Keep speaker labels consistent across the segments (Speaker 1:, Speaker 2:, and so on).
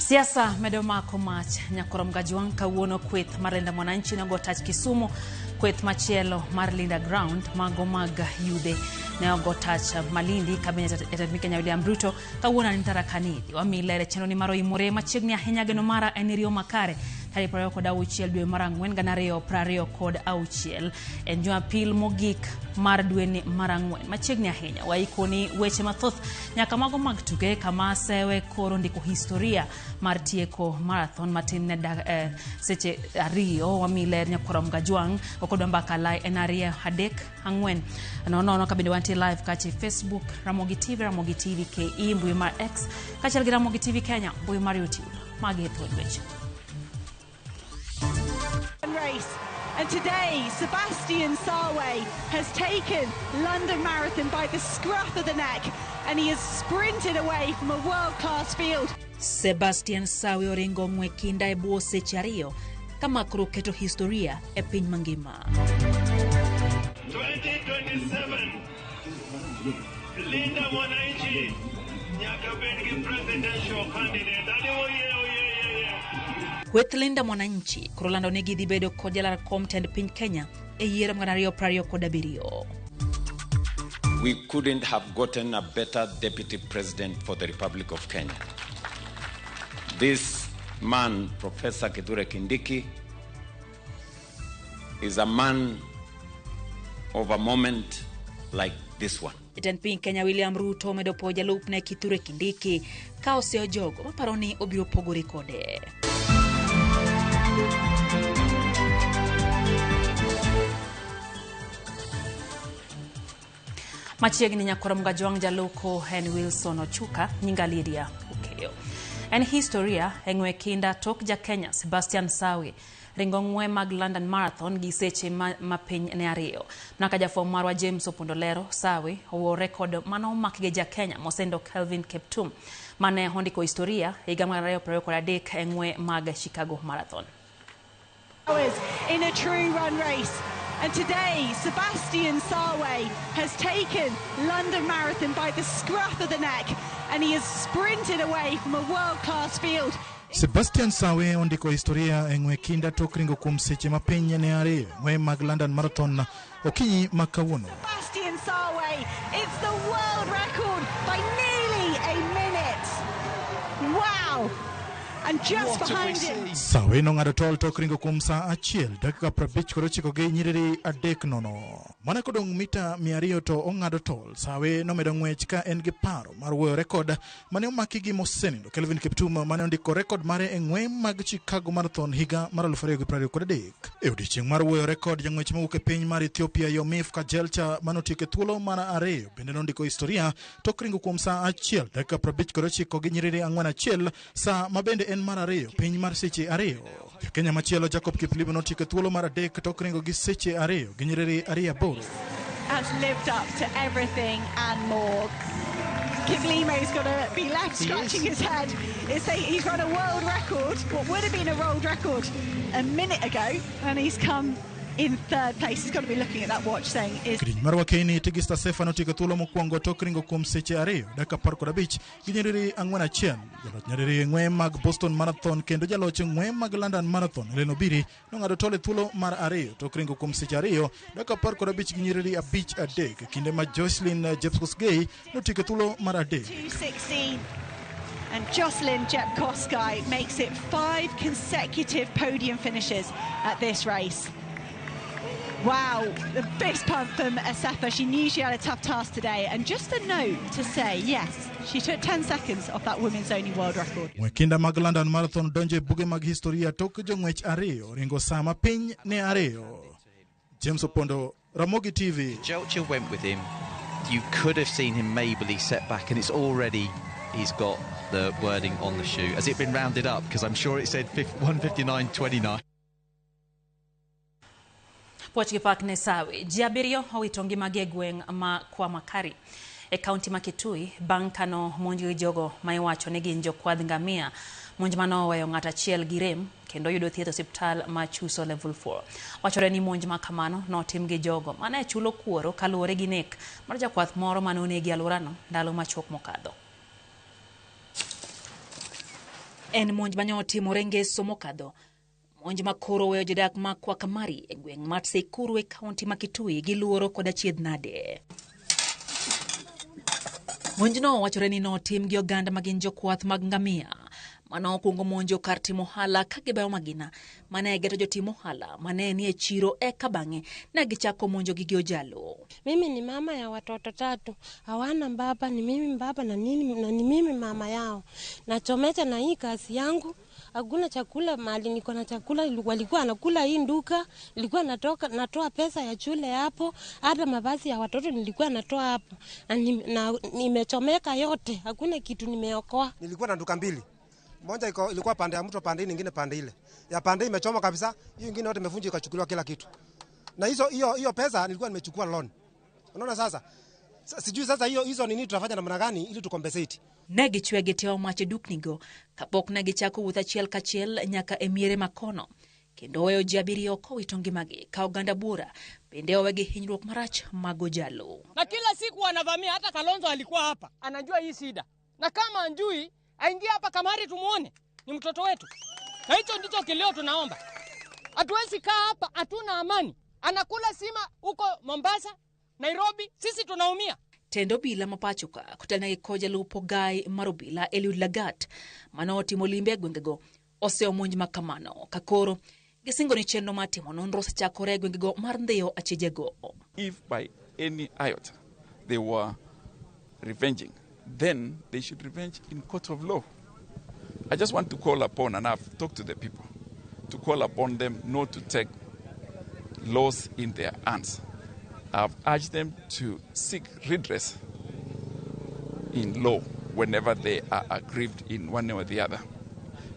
Speaker 1: Siasa medo mako mach nyakorom Gajwang' kawuono kweth mar Linda Mwananchi nogo tach Kisumu, kweth machielo mar Linda Ground mago mag yudhe ne ogo tach Malindi kabinet jatend piny Kenya William Ruto kawuono an Tharaka Nithi. Wamiyi ler e chenro ni mar oimore machiegni ahinya geno mara en riyo makare tarik 26 dwe mar ang'wen 2026 en Jumapil mogik mar dweni mar ang'wen machiegni ahinya waikoni weche mathoth nyaka mago mag tuke kama Sewe koro ndiko historia mar tieko marathon matin ne seche 2 wamiyi ler nyakwara Mgajwang' okodwa mbaka lai en 2 3 4 0 kabende wantie live kacha e Facebook Ramogi TV, Ramogi TV KE, mbui mar X kaachiel gi Ramogi TV Kenya, mbui mar YouTube. Magi e thuond weche.
Speaker 2: Race. And today, Sebastian Sawe has taken London Marathon by the scruff of the neck, and he has sprinted away from a world-class field.
Speaker 1: Sebastian Sawe oringo ng'we kinda e bwo seche 2 kama koro keto historia e piny mangima.
Speaker 3: 2027 Linda Mwananchi nyaka bed gi presidential candidate. Ani oye oye oye.
Speaker 1: Kweth Linda Mwananchi koro lando ni gidhi bedo kod jalar kom tend piny Kenya e yiero 2027.
Speaker 4: We couldn't have gotten a better deputy president for the Republic of Kenya. This man, Professor Kithure Kindiki, is a man of a moment like this one.
Speaker 1: Jatend piny Kenya William Ruto omedo puoyo jalupne Kithure Kindiki ka oseyo jogo maparo ni obiro pogore kode. Machiegni nyakwar Mgajwang' jaluko en Wilson Ochuka, nyinga Lydia Okeyo. En historia e ng'we kinda tok ja Kenya Sebastian Sawe ringo ng'we mag London Marathon gi seche ma piny ne 2. Mana ka jafwambo marwa James Opondo lero, Sawe owo rekod mano omak gi ja Kenya mosendo Kelvin Kiptum mane ondiko historia higa mar 2023 e ng'we mag Chicago Marathon.
Speaker 2: In a true run race. And today, Sebastian Sawe has taken London Marathon by the scruff of the neck, and he has sprinted away from a world-class field.
Speaker 5: Sebastian Sawe ondiko historia e ng'we kinda tok ringo kuom seche mapiny ne 2 ng'we mag London Marathon okinyi ma kawuono.
Speaker 2: Sebastian Sawe, it's the world record by nearly a minute. Wow! And just
Speaker 6: What have we
Speaker 2: behind him.
Speaker 6: seen?
Speaker 5: Sawe nong'ado tol tok ringo kuom sa 1 dakika 59 gi nyiriri 3-0. Mana kodong' mita 200 to ong'ado tol, Sawe nomedo ng'wech ka en gi paro mar wuoyo rekod mane omaki gi mosenindo Kelvin Kiptum mane ondiko rekod mare e ng'we mag Chicago Marathon higa mar 2023. E odiechieng' mar wuoyo rekod, jang'wech mowuok e piny mar Ethiopia Yomif Kajelcha mane otieko e thuolo mar 2 bende nondiko historia tok ringo kuom sa 1 dakika 59 gi nyiriri 4-1, sa ma bende en mar 2 piny mar seche 2. Ja-Kenya machielo Jacob Kiplimo notieko e thuolo mar 3 tok ringo gi seche 2 gi nyiriri 2-8.
Speaker 2: Has lived up to everything and more. Kiplimo's got to be left scratching his head. It's a, he's run a world record, what would have been a world record a minute ago, and he's come in third place. He's got to be looking at that watch saying, is
Speaker 5: Kidieny mar Wakeini Tigist Assefa notieko thuolo mokwongo tok ringo kuom seche 2 dakika 15 gi nyiriri 4-1. Jaloch nyadiriyo e ng'we mag Boston Marathon kendo jaloch e ng'we mag London Marathon Hellen Obiri nong'ado tol e thuolo mar 2 tok ringo kuom seche 2 dakika 15 gi nyiriri 5-3, kinde ma Jocelyn Jepkosgei notieko thuolo mar 3.
Speaker 2: 2:16. And Jocelyn Jepkosgei makes it 5 consecutive podium finishes at this race. Wow, the fist pump from Assefa. She knew she had a tough task today. And just a note to say, yes, she took 10 seconds off that women's only world record.
Speaker 5: Ng'we kinda mag London Marathon donjo e buge mag historia tok jong'wech 2 ringo sa ma piny ne 2. James Opondo, Ramogi TV.
Speaker 6: Jelcher went with him. You could have seen him maybe set back, and it's already he's got the wording on the shoe. Has it been rounded up? Because I'm sure it said 1:59.29.
Speaker 1: Puoch gi pak ne Sawe. Ji 7 owito ngimagi e gweng' ma Kwamakari e kaunti ma Kitui bang' kano monj gi jogo ma iwacho ni gin jokwadh ngamia. Monj mano oweyo ng'at achiel gi rem kendo yudo thieth e osiptal ma Chuso Level 4. Wachore ni monj ma kamano notim gi jogo mane chulo kuoro kaluwore gi nek mar jakwath moro mane onegi e alworano ndalo machuok mokadho. En monj mane otimore ngeso mokadho. Monj ma koro weyo jodak ma Kwakamari e gweng' mar Tseikuru e kaunti ma Kitui gi luoro kod achiedh nade. Monjno wachore ni notim gi oganda ma gin jokwath mag ngamia mane okwongo monjo kar timo ohala ka gibayo magina mane geto jotim ohala mane nie chiro eka bang'e ne gichako monjogi gi ojalo.
Speaker 7: Mimi ni mama ya watoto 3, hawana baba, ni mimi baba na nini, na ni mimi mama yao. Nachomeka na hii kazi yangu, hakuna chakula mahali niko na chakula, walikuwa wanakula hii nduka, nilikuwa natoa pesa ya shule hapo, hata mavazi ya watoto nilikuwa natoa hapo. Na nimechomeka yote, hakuna kitu nimeokoa.
Speaker 8: Nilikuwa na duka mbili. Moja ilikuwa pande ya mto, pande nyingine pande ile. Ya pande imechoma kabisa, hiyo nyingine yote imevunjika ikachukuliwa kila kitu. Na hiyo pesa nilikuwa nimechukua loan. Unaona sasa? Sijui sasa hizo nini tutafanya namna gani ili tukompensate.
Speaker 1: Ne gichwe gi teo mach e duknigo kapok ne gichako wuoth achiel kachiel nyaka e miere makono kendo weyo ji abiriyo kowito ngimagi ka oganda buora bende owe gi hinyruok marach mag ojalo.
Speaker 9: Na kila siku wanavamia, hata Kalonzo alikuwa hapa, anajua hii shida. Na kama anjui, aingie hapa Kamari tumuone, ni mtoto wetu. Na hicho ndicho kilio tunaomba. Hatuwezi kaa hapa, hatuna amani. Anakula sima huko Mombasa, Nairobi, sisi tunaumia.
Speaker 1: Tend obila ma pacho ka kotelnegi kod jalup ogai mar obila Eliud Lagat mane otimo limbe e gwengego oseyo monj ma kamano ka koro gisingo ni chenro mar timo nonro osechakore e gwengego mar ndhiyo achijego.
Speaker 10: If by any iota they were revenging, then they should revenge in court of law. I just want to call upon, and I've talked to the people, to call upon them not to take laws in their hands. I've urged them to seek redress in law whenever they are aggrieved in one way or the other.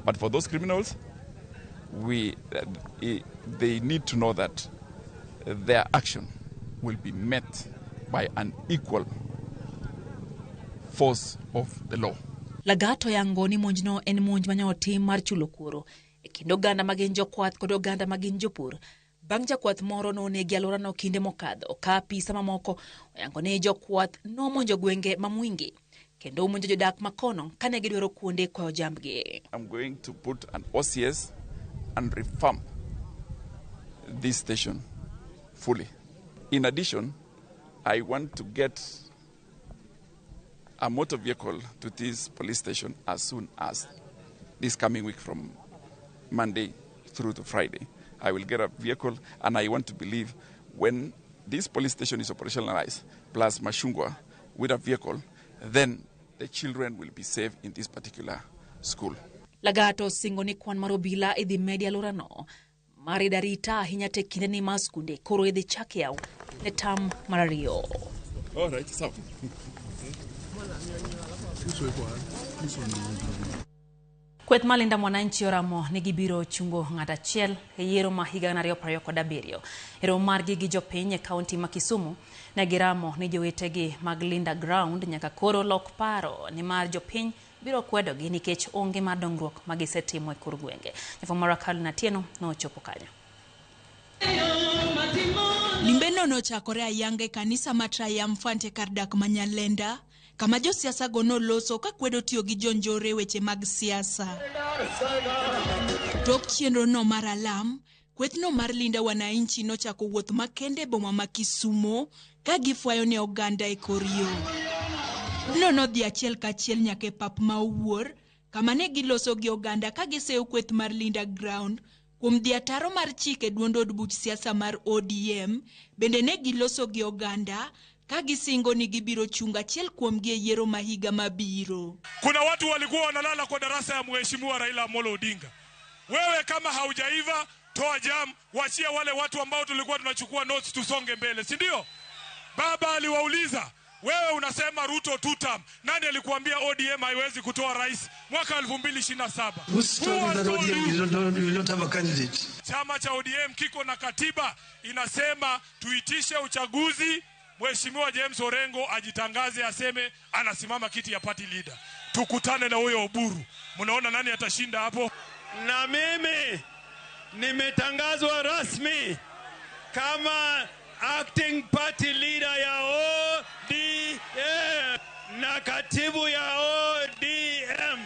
Speaker 10: But for those criminals, they need to know that their action will be met by an equal force of the law.
Speaker 1: Lagat oyango ni monjno en monj mane otim mar chulo kuoro e kind oganda ma gin jokwath kod oganda ma gin jopur. Bang' jakwath moro nonegi alworano kinde mokadho ka apisa mamoko oyango ni jokwath nomonjo gwenge ma Mwingi kendo omonjo jodak makono kane gidwaro kuonde kwayo jambgi.
Speaker 10: I'm going to put an OCS and revamp this station fully. In addition, I want to get a motor vehicle to this police station as soon as this coming week, from Monday through to Friday. I will get a vehicle, and I want to believe when this police station is operationalized, plus Mashungwa with a vehicle, then the children will be safe in this particular school.
Speaker 1: Lagat osingo ni kwan mar obila idhi medi alworano mar arita ahinya te kinde ni mar skunde koro idhi chak yaw ne tam mar ariyo.
Speaker 10: All right, sawa.
Speaker 1: Kweth mar Linda Mwananchi oramo ni gibiro chungo ng'at achiel e yiero ma higa 2027. E romo margi gi jopiny e kaunti ma Kisumu, ne giramo ni jowetegi mag Linda Ground nyaka koro lok paro nimar jopiny biro kwedogi nikech onge mar dongruok ma gisetimo e kor gwenge. Jafwambo marwa Caroline Atieno nochopo kanyo.
Speaker 11: Limbeno nochakore ayanga e kanisa ma Triumphant e kar dak ma Nyalenda, kama josiasa go noloso ka kwedo tiyo gi jonjore e weche mag siasa. Tok chenro no mar alam, kwethno mar Linda Wananchi nochako wuoth makende e boma ma Kisumo ka gifwayo ne oganda e kor yo. No nodhi achiel kachiel nyaka e pap ma Owuor, kama ne giloso gi oganda ka giseyo kweth mar Linda Ground kuom dhi ataro mar chike duond od buch siasa mar ODM. Bende ne giloso gi oganda ka gisingo ni gibiro chungo achiel kuomgi e yiero ma higa mabiro.
Speaker 12: Kuna watu walikuwa wanalala kwa darasa ya Mheshimiwa Raila Amolo Odinga. Wewe kama haujaiva, toa jam, wachia wale watu ambao tulikuwa tunachukua notes tusonge mbele, si ndio? Baba aliwauliza, wewe unasema Ruto two term, nani alikuambia ODM haiwezi kutoa rais mwaka 2027?
Speaker 13: Who's told you that ODM will not have a candidate?
Speaker 12: Chama cha ODM kiko na katiba inasema tuitishe uchaguzi, Mheshimiwa James Orengo ajitangaze aseme anasimama kiti ya party leader. Tukutane na huyo Oburu. Mnaona nani atashinda hapo?
Speaker 3: Na mimi nimetangazwa rasmi kama acting party leader ya ODM na katibu ya ODM.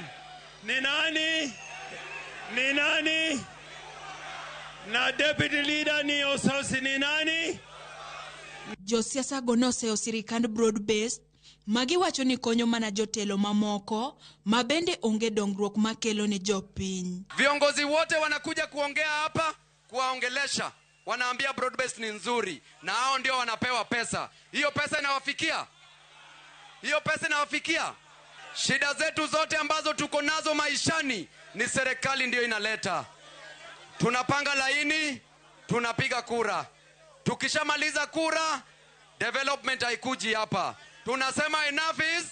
Speaker 3: Ni nani? Ni nani? Na deputy leader ni Osausi ni nani?
Speaker 11: Josiasa go noseyo sirikand broad based magiwacho ni konyo mana jotelo mamoko ma bende onge dongruok makelo ne jopiny.
Speaker 14: Viongozi wote wanakuja kuongea hapa, kuwaongelesha, wanaambia broad based ni nzuri, na hao ndio wanapewa pesa. Hiyo pesa inawafikia? Hiyo pesa inawafikia? Shida zetu zote ambazo tuko nazo maishani ni serikali ndio inaleta. Tunapanga laini, tunapiga kura. Tukishamaliza kura, development haikuji hapa. Tunasema enough is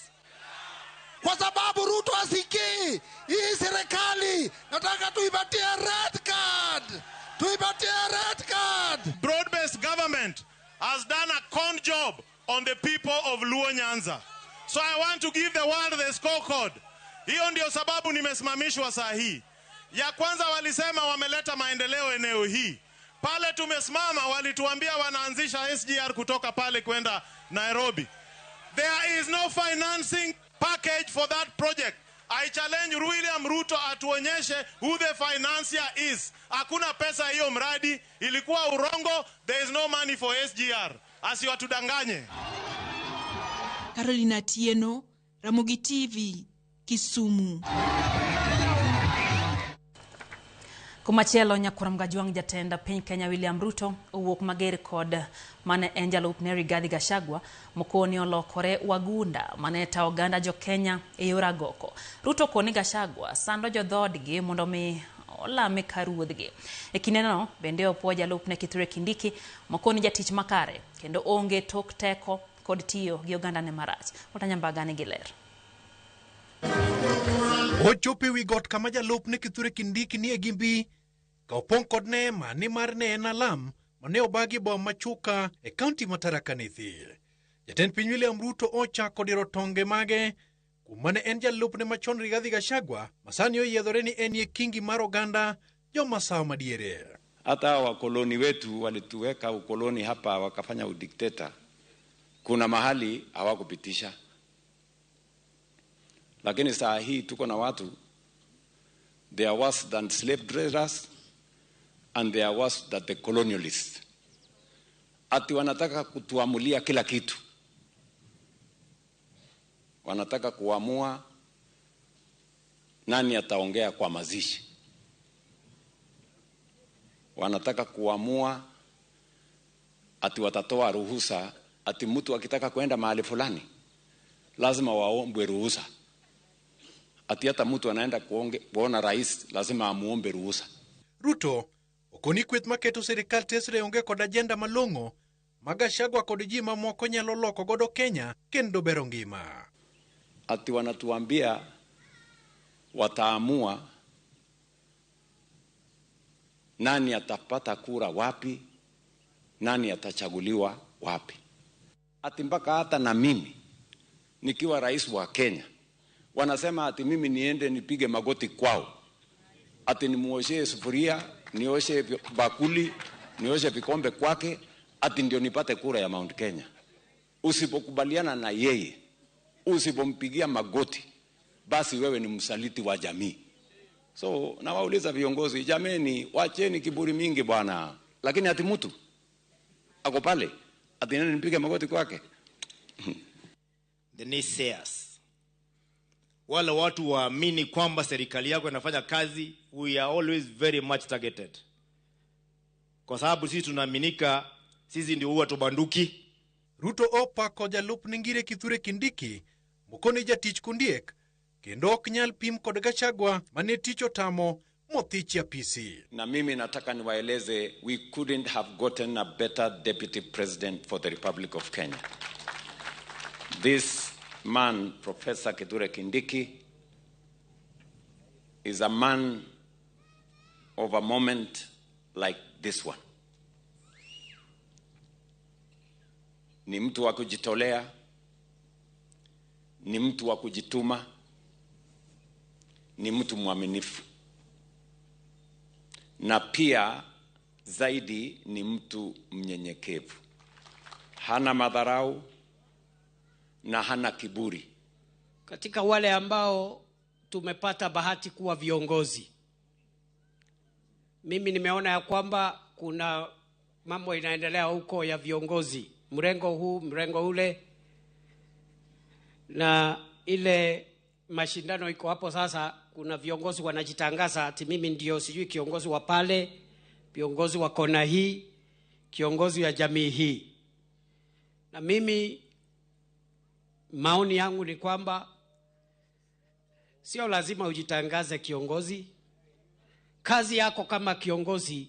Speaker 15: kwa sababu Ruto asikii hii serikali. Nataka tuipatie red card, tuipatie red card.
Speaker 3: Broad-based government has done a con job on the people of Luo Nyanza. So I want to give the world the scorecard. Hiyo ndio sababu nimesimamishwa saa hii. Ya kwanza walisema wameleta maendeleo eneo hii. Pale tumesimama walituambia wanaanzisha SGR kutoka pale kwenda Nairobi. There is no financing package for that project. I challenge William Ruto atuonyeshe who the financier is. Hakuna pesa hiyo mradi, ilikuwa urongo, there is no money for SGR. Asiwatudanganye.
Speaker 11: Carolina Tieno, Ramogi TV, Kisumu.
Speaker 1: Kumachielo nyakuram Gajwang' jatend piny Kenya William Ruto owuok mager kod mane en jalupne Rigathi Gachagua mokoni olokore wagunda mane ta oganda jo Kenya e yor agoko. Ruto koni Gachagua sando jodhoodgi mondo mi olame ka ruodhgi. E kindeno bende opuo jalupne Kithure Kindiki mokoni jatich makare kendo onge tok teko kod tiyo gi oganda ne marach. Otanyambaga nigi ler.
Speaker 16: Ochopo ewi got kama jalupne Kithure Kindiki nie gi mbi ka opong' kod neema nimar ne en alam mane obagi boma ma Chuka e kaunti ma Tharaka Nithi. Jatend piny William Ruto ochako diro tonge mage kuom mane en jalupne machon Rigathi Gachagua ma sani oyiedhore ni enie kingi mar oganda joma sawo madiere.
Speaker 4: Hata wakoloni wetu walituweka ukoloni hapa wakafanya udikteta. Kuna mahali hawakupitisha. Lakini saa hii tuko na watu, they are worse than slave traders and they are worse than the colonialists. Ati wanataka kutuamulia kila kitu. Wanataka kuamua nani ataongea kwa mazishi. Wanataka kuamua ati watatoa ruhusa, ati mtu akitaka kwenda mahali fulani lazima waombwe ruhusa. Ati hata mtu anaenda kuona rais lazima amuombe ruhusa.
Speaker 16: Ruto okoni kweth maketo sirikal tesre onge kod agenda malong'o ma Gachagua kod ji mamoko nyalo loko godo Kenya kendo bero ngima.
Speaker 4: Ati wanatuambia wataamua nani atapata kura wapi, nani atachaguliwa wapi. Ati mpaka hata na mimi nikiwa rais wa Kenya wanasema ati mimi niende nipige magoti kwao. Ati nimuoshe sufuria, nioshe bakuli, nioshe vikombe kwake, ati ndio nipate kura ya Mount Kenya. Usipokubaliana na yeye, usipompigia magoti, basi wewe ni msaliti wa jamii. So nawauliza viongozi, jameni, wacheni kiburi mingi bwana. Lakini ati mtu ako pale, ati nani nipige magoti kwake?
Speaker 17: The naysayers, wale watu waamini kwamba serikali yako inafanya kazi, we are always very much targeted. Kwa sababu sisi tunaaminika, sisi ndio huwa tubanduki.
Speaker 16: Ruto opako jalupne ngire Kithure Kindiki mokoni jatich kundiek kendo ok nyal pim kod Gachagua mane tich otamo mothich e apisi.
Speaker 4: Na mimi nataka niwaeleze, we couldn't have gotten a better deputy president for the Republic of Kenya. This man, Professor Kithure Kindiki, is a man of a moment like this one. Ni mtu wa kujitolea, ni mtu wa kujituma, ni mtu mwaminifu. Na pia zaidi ni mtu mnyenyekevu. Hana madharau na hana kiburi.
Speaker 9: Katika wale ambao
Speaker 18: tumepata bahati kuwa viongozi. Mimi nimeona ya kwamba kuna mambo inaendelea huko ya viongozi, mrengo huu, mrengo ule, na ile mashindano iko hapo sasa. Kuna viongozi wanajitangaza ati mimi ndio sijui kiongozi wa pale, kiongozi wa kona hii, kiongozi wa jamii hii. Na mimi maoni yangu ni kwamba sio lazima ujitangaze kiongozi. Kazi yako kama kiongozi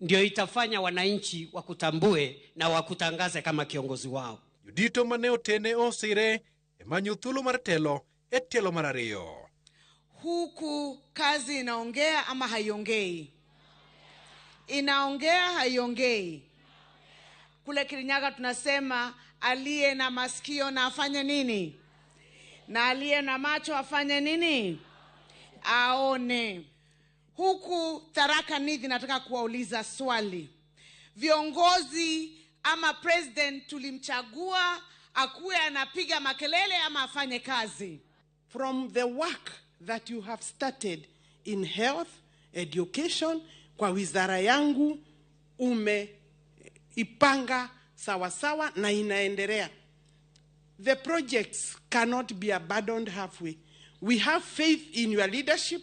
Speaker 18: ndio itafanya wananchi wakutambue na wakutangaze kama kiongozi wao.
Speaker 16: Jodito mane otene osire e manyo thuolo mar telo e tielo mar ariyo.
Speaker 19: Huku kazi inaongea ama haiongei? Inaongea, haiongei? Kule Kirinyaga tunasema aliye na masikio na afanye nini? Na aliye na macho afanye nini? Aone. Huku Tharaka Nithi nataka kuwauliza swali. Viongozi ama president tulimchagua akuwe anapiga makelele ama afanye kazi?
Speaker 20: From the work that you have started in health, education, kwa wizara yangu umeipanga sawasawa na inaendelea. The projects cannot be abandoned halfway. We have faith in your leadership.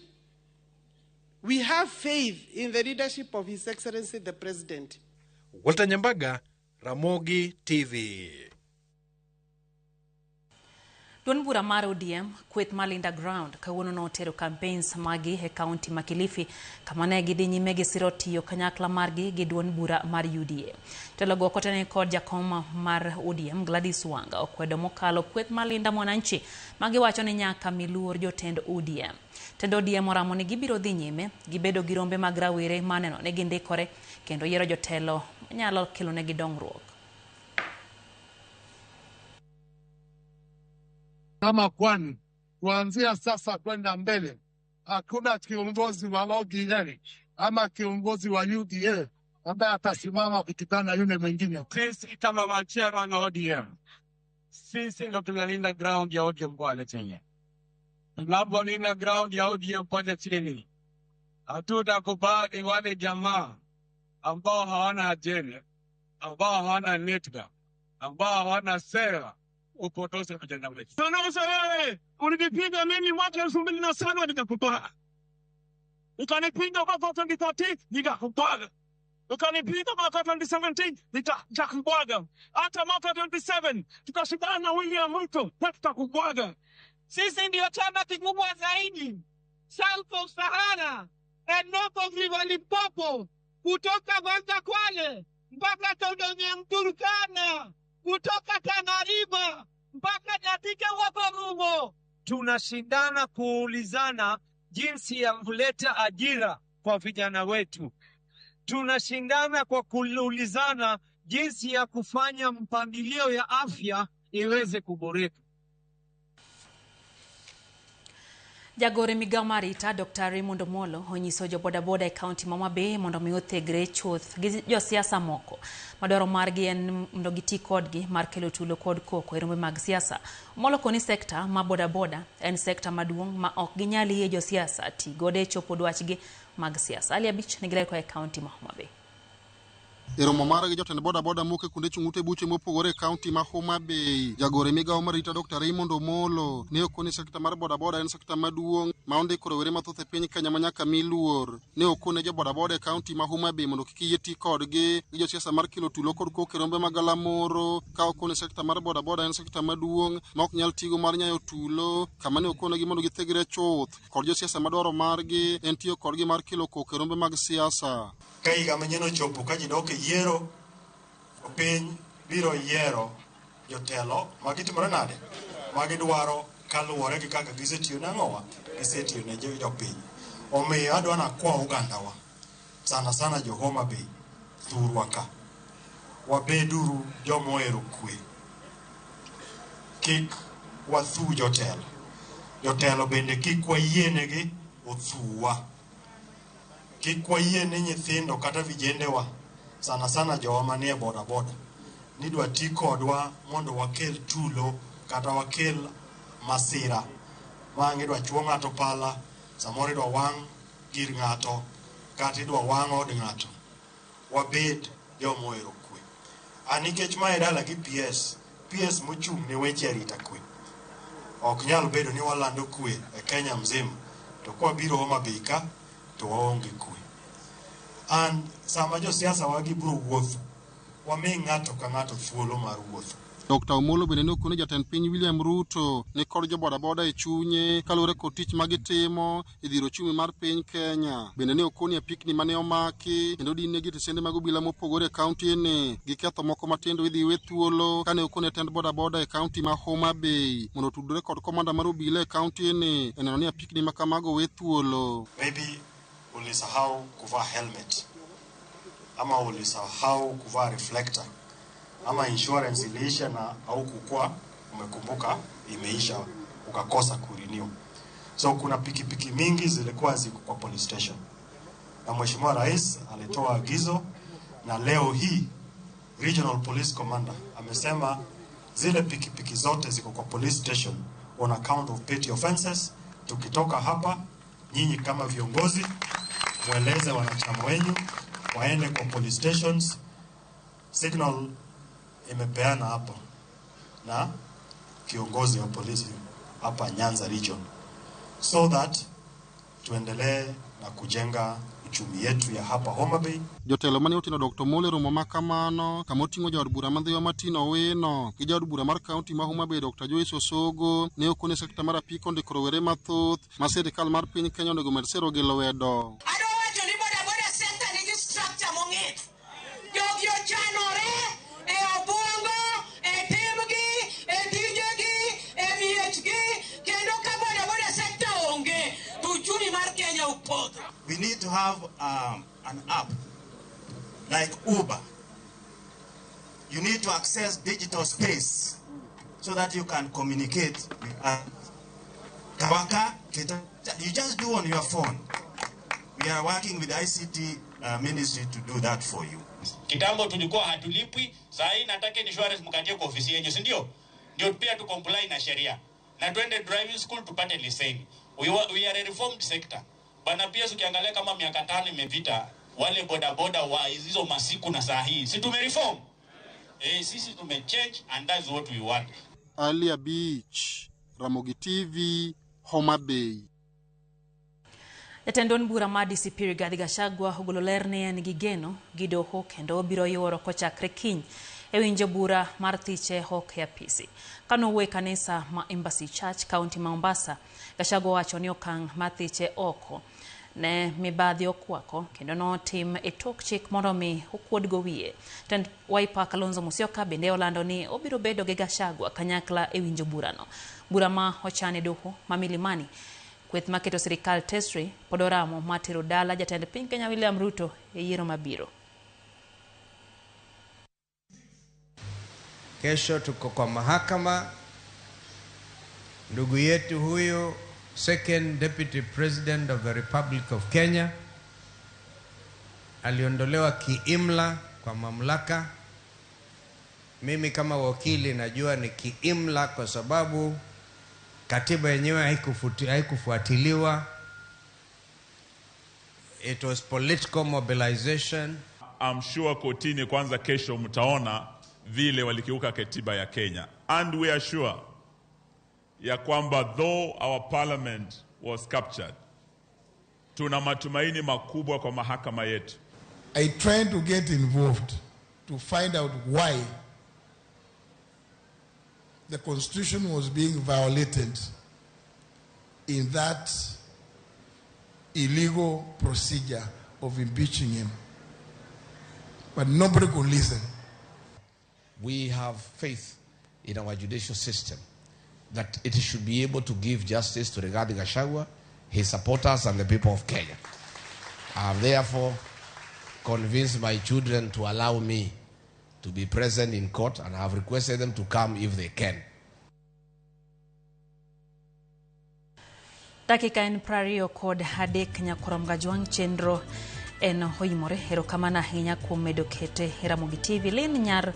Speaker 20: We have faith in the leadership of His Excellency the President.
Speaker 16: Walter Nyambaga, Ramogi TV.
Speaker 1: Duond bura mar ODM kweth mar Linda Ground kawuono notero campaigns magi e kaunti ma Kilifi kama ne gidhi nyime gi siro tiyo kanyakla margi gi duond bura mar UDA. Jotelo kotene kod jakom mar ODM Gladys Wanga okwedo mokalo kweth mar Linda Mwananchi magiwacho ni nyaka mi luor jotend ODM. Tend ODM oramo ni gibiro dhi nyime gibedo gi rombe mag rawere maneno ni gindikore kendo yiero jotelo manyalo kelonegi dongruok.
Speaker 21: Kama kwani kuanzia sasa kwenda mbele hakuna kiongozi wa ODM ama kiongozi wa UDA ambaye atasimama kutukana yule mwingine.
Speaker 22: Sisi kama wachama na ODM, sisi ndo tunalinda ground ya ODM pale chini. Tunapolinda ground ya ODM pale chini, hatutakubali wale jamaa ambao hawana ajenda, ambao hawana network, ambao hawana sera upotoshe vijana wetu.
Speaker 23: Tunaosa wewe, ulinipiga mimi mwaka 2007 nikakutoa. Ukanipiga mwaka 2013 nikakutoa. Ukanipiga mwaka 2017 nikakubwaga. Hata mwaka 2027 tukashindana na William Ruto tutakubwaga.
Speaker 24: Sisi ndio chama kikubwa zaidi South of Sahara and North of River Limpopo, kutoka Gwanza Kwale mpaka Tondonye Mturukana, kutoka Tana River mpaka katika Waparumo.
Speaker 25: Tunashindana kuulizana jinsi ya kuleta ajira kwa vijana wetu. Tunashindana kwa kuulizana jinsi ya kufanya mpangilio ya afya iweze kuboreka.
Speaker 1: Jagore migao mar arita Dr. Raymond Omolo onyiso jo bodaboda e kaunti ma Homa Bay mondo mi othegre chuth gi josiasa moko madwaro margi en mondo giti kodgi mar kelo tulo kod koko e rombe mag siasa. Omolo koni sekta ma bodaboda en sekta maduong' ma ok ginyal yie josiasa ti godo e chopo dwachgi mag siasa. Ali Abich nigi ler koa e kaunti ma Homa Bay.
Speaker 26: E romo mare gi jotend bodaboda moko e kuonde chung' ute buche mopogore e kaunti ma Homa Bay, jagore migao mar arita Dr. Raymond Omolo ne okoni sekta mar bodaboda en sekta maduong' ma ondiko rowere mathoth e piny Kenya ma nyaka mi luor. Ne okone jo bodaboda e kaunti ma Homa Bay mondo kik yie ti kodgi gi josiasa mar kelo tulo kod koko e rombe mag galamoro, ka okone sekta mar bodaboda en sekta maduong' ma ok nyal tigo mar nyayo tulo, kama ne okonegi mondo githegre chuth kod josiasa madwaro margi en tiyo kodgi mar kelo koko e rombe mag siasa.
Speaker 27: Ka higa manyien ochopo ka ji dok e yiero, piny biro yiero jotelo magitimore nade, magidwaro kaluwore gi kaka gisetiyo ne ang'owa, gisetiyo ne jopiny. Omiyo adwa nakwa ogandawa, sana sana jo Homa Bay, thurwa ka, wabeduru joma ohero kwe. Kik wathu jotelo, jotelo bende kik wayienegi othuwa. Kik wayiene nyithindo kata vijendewa, sana sana jowa manie bodaboda, ni dwa ti kodwa mondo wakel tulo kata wakel masira Ma ang' idwa chuo ng'ato pala, samoro idwa wang' gir ng'ato, kata idwa wang' od ng'ato. Wabed joma ohero kwe. A nikech mae dala gi PS, PS mochung' ne weche arita kwe. Ok nyal bedo ni walando kwe e Kenya mzima, to kwabiro Homa Bay ka, to waonge kwe. And sama josiasa wagi biro wuotho, wami ng'ato ka ng'ato thuolo mar wuotho.
Speaker 26: Dr. Omolo bende ne okone jatend piny William Ruto ni kod jo bodaboda e chunye kaluwore kod tich ma gitimo e dhiro ochumi mar piny Kenya. Bende ne okoni apikni mane omaki kendo odin-negi e tesende mag obila mopogore e kaunti ni gi ketho moko matindo idhi we thuolo kane okone tend bodaboda e kaunti ma Homa Bay mondo otudre kod komanda mar obila e kaunti ni e neno ni apikni ma kamago we thuolo.
Speaker 27: Maybe ulisahau kuvaa helmet ama ulisahau kuvaa reflector ama insurance iliisha na haukukuwa umekumbuka imeisha ukakosa kurenew. So kuna pikipiki mingi zilikuwa ziko kwa police station, na Mheshimiwa Rais alitoa agizo, na leo hii Regional Police Commander amesema zile pikipiki zote ziko kwa police station on account of petty offenses. Tukitoka hapa, nyinyi kama viongozi mweleze wanachama wenyu waende kwa police stations. Signal imepeana hapo na kiongozi wa polisi hapa Nyanza region, so that tuendelee na kujenga uchumi yetu ya hapa Homa Bay.
Speaker 26: Jotelo mane oting'o Dr. Omolo e romo ma kamano kama oting'o jaod bura ma Ndhiwa Martin Owino gi jaod bura mar kaunti ma Homa Bay Dr. Joyce Osogo ne okone sekta mar apiko ndiko rowere mathoth ma sirikal mar piny Kenya onego med siro gi lwedo.
Speaker 2: Adwa wacho ni bodaboda sector nigi structure mong'ith. Jogi ochanore e obwongo, e timgi, e tijegi, e miechgi, kendo ka bodaboda sector onge, to uchumi mar Kenya opodho.
Speaker 5: We need to have an app like Uber. You need to access digital space so that you can communicate with others. Kawaka, you just do on your phone. We are working with ICT ministry to do that for you.
Speaker 6: Kitambo tulikuwa hatulipwi, saa hii nataka insurance mkatie kwa ofisi yenu, si ndio? Ndio pia tu comply na sheria. Na twende driving school tupate leseni. We are a reformed sector. Bana pia ukiangalia kama miaka 5 imepita, wale bodaboda wa hizo masiku na saa hii, si tumereform? Sisi tumechange and that's what we want.
Speaker 26: Alia Beach, Ramogi TV, Homa Bay.
Speaker 1: Jatend duond bura mar DCP Rigathi Gachagua ogolo ler ni en gi geno gi doho kendo obiro yuoro kochakre kiny e winjo bura mar thiche ok e apisi. Kanowuoyo e kanisa ma Embassy Church, kaunti ma Mombasa, Gachagua owacho ni okang' mar thiche oko ne mibadhi okwako kendo notim e tok chik mondo mi okuodgo wiye. Tend Wiper Kalonzo Musyoka bende olando ni obiro bedo gi Gachagua kanyakla e winjo burano. Bura ma ochan e doho ma Milimani, kweth maketo sirikal tesri pod oramo mar tero dala jatend piny Kenya William Ruto e yiero mabiro.
Speaker 7: Kesho tuko kwa mahakama. Ndugu yetu huyu second deputy president of the Republic of Kenya aliondolewa kiimla kwa mamlaka. Mimi kama wakili najua ni kiimla kwa sababu katiba yenyewe haikufuatiliwa. It was political mobilization.
Speaker 8: I'm sure kotini kwanza kesho mtaona vile walikiuka katiba ya Kenya. And we are sure ya kwamba though our parliament was captured, tuna matumaini makubwa kwa mahakama yetu.
Speaker 10: I tried to get involved to find out why the constitution was being violated in that illegal procedure of impeaching him. But nobody could listen.
Speaker 13: We have faith in our judicial system that it should be able to give justice to Rigathi Gachagua, his supporters, and the people of Kenya. I have therefore convinced my children to allow me to be present in court, and I have requested them to come if they can.
Speaker 1: Dakika en 23 nyakorom Gajwang' chenro en oimore. Erokamano ahinya kuom medo kete e Ramogi TV. Lin Nyar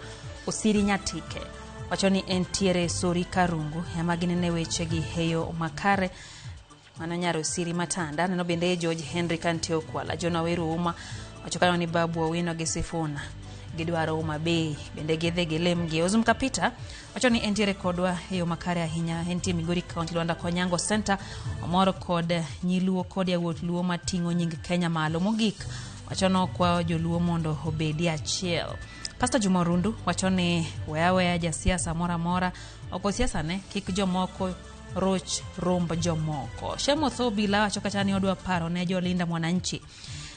Speaker 1: Osiri Nyatike Wacho ni entiere Sori Karungu ema ginene wechegi e yo makare. Mano nyar Osiri Matanda. Aneno bende George Henry kantie Okwala. John Waweru Uma wacho kanyo ni Babu Owino gi Sifuna gidwaro Homa Bay bende gidhi gilimgi. Ozum Kapita wacho ni entiere kodwa e yo makare ahinya. Entie Migori County, Luanda Konyango Center. Omor kod nyiluo kod yawuot luo mating'o nying Kenya malo. Mogik wacho nokwayo joluo mondo obedi achiel. Pastor Juma Orundu wacho ni weya weya jasiasa moro amora oko siasa ne kik jomoko roch romb jomoko. Shemo Thobila wacho kata ni odwa paro ne jolinda mwananchi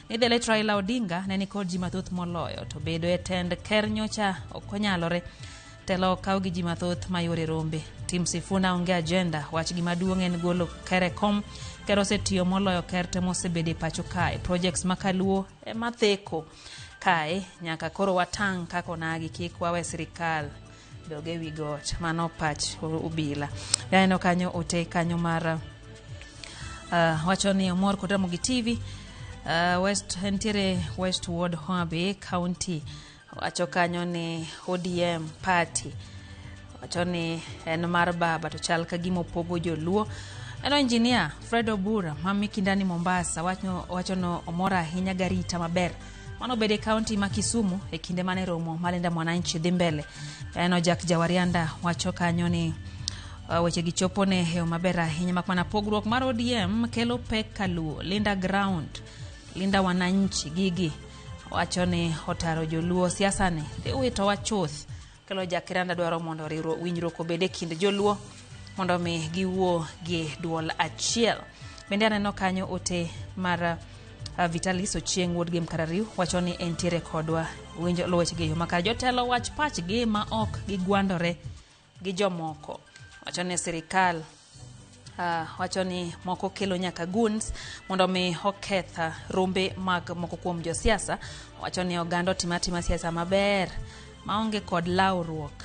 Speaker 1: ni the late Raila Odinga ne nikod ji mathoth moloyo to bedo e tend ker nyocha ok onyalore. Telo okaw gi ji mathoth mayore rombe. Tim Sifuna onge agenda, wach gima duong' en golo ker e kom. Ker osetiyo moloyo ker te mosebedo e pacho kae. Projects ma kaluo ema theko kae nyaka koro watang' kaka onagi kik wawe sirikal dog ewi got. Mano pach obila. Aneno kanyo ote kanyo mar wacho ni omor kod Ramogi TV. West entiere West Ward Homa Bay County wacho kanyo ni ODM party wacho ni en mar baba to chal ka gima opogo joluo. Eno engineer Fred Obura ma Mikindani Mombasa wacho no omor ahinya garita maber mano bedo e county ma Kisumu e kinde mane romo mar Linda Mwananchi dhi mbele. Eno Jack Jawarianda wacho kanyo ni weche gi chopo ne e yo maber ahinya mak mana pogruok mar ODM kelo pek kaluo. Linda Ground, Linda Wananchi gigi wacho ni otaro joluo siasa ni dhi witowa chuth. Kelo Jack Iranda dwaro mondo winjruok obed e kind joluo mondo mi giwuo gi duol achiel. Bende aneno kanyo ote mar Vitalis Ochieng' wuod Gem Karariu wacho ni entiere kodwa winjo luwo wechegi e yo makare. Jotelo wach pachgi ma ok gigwandore gi jomoko. Wacho ni sirikal wacho ni moko kelo nyaka goons mondo mi oketh rombe mag moko kuom josiasa. Wacho ni oganda otim atima siasa maber maonge kod lawruok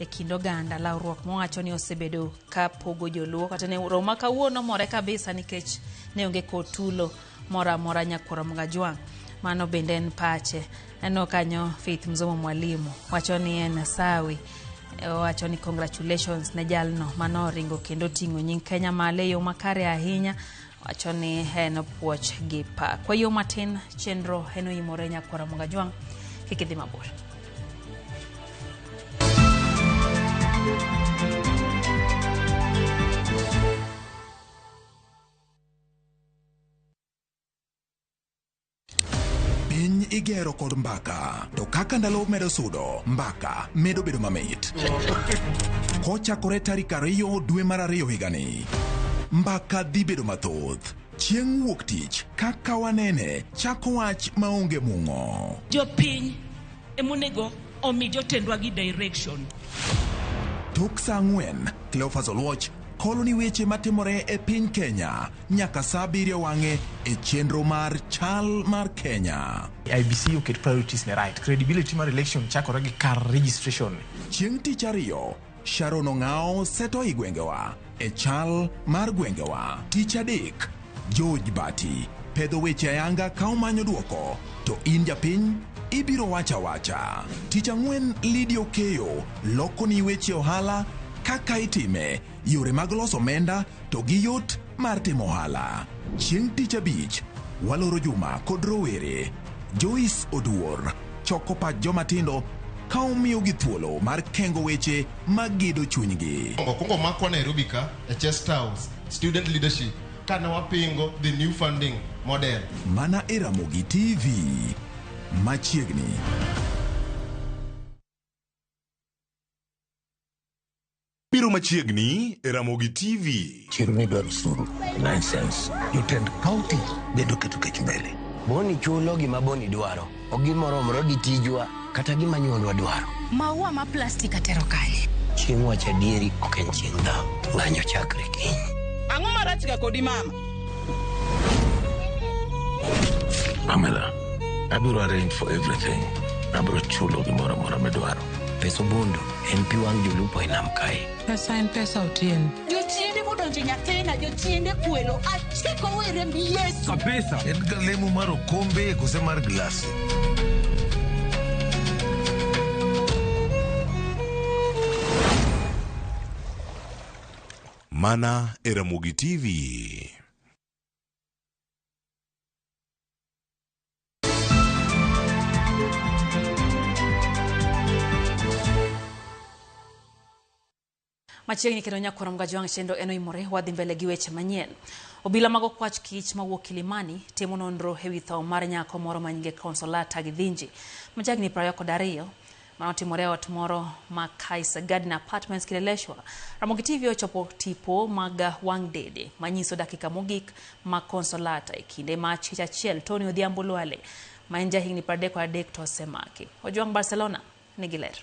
Speaker 1: e kind oganda, lawruok mowacho ni osebedo ka pogo joluo. Kata ne romo ma kawuono more kabisa nikech ne onge kod tulo moro amora nyakwar Mgajwang'. Mano bende en pache. Aneno kanyo Faith Mzomo Mwalimu wacho ni en sawi. Wacho ni congratulations ne jalno manoringo kendo ting'o nying Kenya malo e yo makare ahinya. Wacho ni en puoch gi pak. Kwa yo matin chenro en oimore nyakwar Mgajwang', kik idhi mabor.
Speaker 3: Piny igero kod mbaka, to kaka ndalo medo sudo, mbaka medo bedo mamit. Kochakore tarik 2 dwe mar 2 higani, mbaka dhi bedo mathoth. Chieng' wuok tich, kaka wanene, chako wach maonge mung'o.
Speaker 4: Jopiny emonego omi jotendwa gi direction.
Speaker 3: Tok saa 4, Cleophas Oluoch kolo ni weche matimore e piny Kenya nyaka saa 7 wang'e e chenro mar Chal mar Kenya.
Speaker 11: IBC oket priorities ne right. Credibility mar election chakore gi kar registration.
Speaker 3: Chieng' tich ariyo, Sharon Ong'ao seto i gwengewa e chal mar gwengewa. Tich adek, George Bati pedho weche ayanga ka omanyo duoko, to in japiny ibiro wacha wacha. Tich ang'wen, Lydia Okeyo loko ni weche ohala kaka itime, yore mag loso omenda to gi yot mar timo ohala. Chieng' tich abich, waloro juma kod rowere. Joyce Oduor choko pach joma tindo ka omiyogi thuolo mar kengo weche magedo chunygi.
Speaker 12: Okwongo makwa Nairobi ka e Chest House student leadership kane wapingo the new funding model.
Speaker 3: Mana e Ramogi TV machiegni.
Speaker 14: Biro machiegni e Ramogi TV.
Speaker 15: Chiro ni dwaro osuru. Nonsense. Jotend county bende oketo kech mbele.
Speaker 17: Boni chulo gima Boni dwaro. Ok gimoromore gi tijwa kata gima nyuolwa dwaro.
Speaker 28: Maua ma plastik atero kanye?
Speaker 17: Chieng' wacho adieri ok en chieng' dhaw. Ng'anyo chakre kiny.
Speaker 2: Ang'o marach ga kodi mama?
Speaker 15: Pamela, abiro arrange for everything. Abiro chulo gimoro amora midwaro.
Speaker 17: Pesa obondo en pi wang' jolupo e nam kae.
Speaker 28: Pesa en pesa Otieno.
Speaker 2: Jochiende modonjo nyathina, jochiende kwelo, achiko were mi Yesu.
Speaker 15: Kabisa. En ga lemo mar okombe kose mar glasi.
Speaker 14: Mana e Ramogi TV.
Speaker 1: Machiegni kendo nyakwar Mgajwang' chenro en oimore wadhi mbele gi weche manyien. Obila mag okwach kich mawuok Kilimani timo nonro ewi tho mar nyako moro ma nyinge Consolata Githinji ma jahigni 22 manotimore e ot moro ma Kaiser Garden Apartments Kileleshwa. Ramogi TV ochopo tipo mag wang' dede manyiso dakika mogik mag Consolata e kinde ma chich achiel Tony Odhiambo Lwale ma en jahigni 33 to osemaki. Ojwang' Barcelona nigi ler.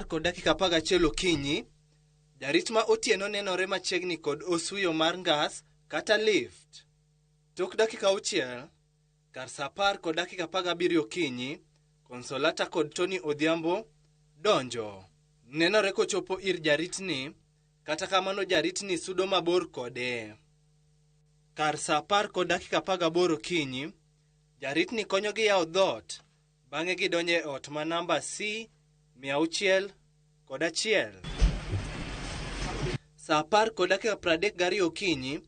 Speaker 9: Kod dakika 11 okinyi, jarit ma otieno nenore machiegni kod osuyo mar ngas kata lift. Tok dakika 6, kar saa 10 kod dakika 17 okinyi, Consolata kod Tony Odhiambo donjo. Nenore kochopo ir jaritni, kata kamano jaritni sudo mabor kode. Kar saa 10 kod dakika 18 okinyi, jaritni konyogi yawo dhoot, bang'e gidonjo e ot ma namba C 601. Saa 10 kod dakika 32 okinyi,